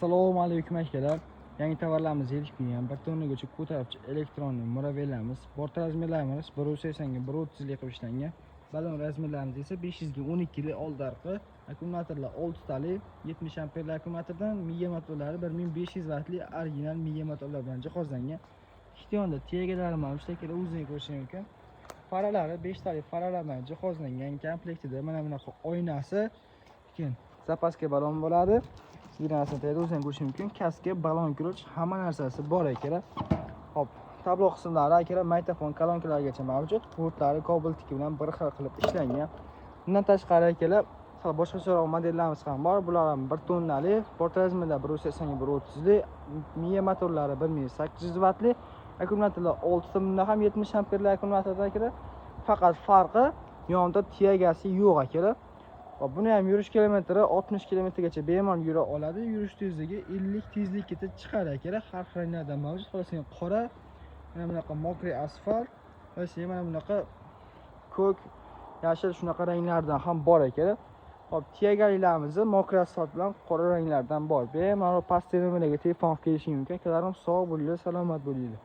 Assalomu alaykum, akalar. Yangi tovarlarimiz yetib kelgan. 1 tonnagacha ko'taruvchi elektron муравей larimiz. Борт размер larimiz 180 ga 130 lik qilib ishlangan. Balon размер larimiz esa 500 ga 12 lik oldi arqa. Akkumulyatorlar 6 talik 70 amperli akkumulyatordan, miya motorlari 1500 vattli original miya motorlar bilan jihozlangan. Ikkita yonda тяга lari mavjud, akalar, o'zingiz ko'rishingiz mumkin. Faralari 5 talik faralar bilan jihozlangan. Komplektida mana bunaqa oynasi, keyin запаска balon bo'ladi. Signalsini tagida o'zingiz ko'rishingiz mumkin. Kaska, balon, ключ, hamma narsasi bor, akalar. Hop, tablo qismlari, akalar, magnitofon, kolonkalargacha mavjud. Pultlari kobaltniki bilan bir xil qilib ishlangan. Bundan tashqari, akalar, sal boshqacharoq modellarimiz ham bor. Bular ham 1 tonnali, борт размер lar 180 ga 130 lik, miya motorlari 1800 vattli, akkumulyatorlar 6 ta, bunda ham 70 amperli akkumulyatorlar, akalar. Faqat farqi yonida тяга si yo'q, akalar. Va buni ham yurish kilometri 60 kilometrgacha bemalol yura oladi. Yurish tezligi 50 tezlikkacha chiqadi, akalar. Har xil ranglarda mavjud. Xohlasang qora, mana bunaqa мокрый asfalt, va mana bunaqa ko'k, yashil, shunaqa ranglardan ham bor, akalar. Hop, тяга lilarimizni мокрый asfalt bilan qora ranglardan bor. Bemalol past nomerlarga telefon qilib kelishingiz mumkin. Akalarim, sog' bo'linglar, salomat bo'linglar.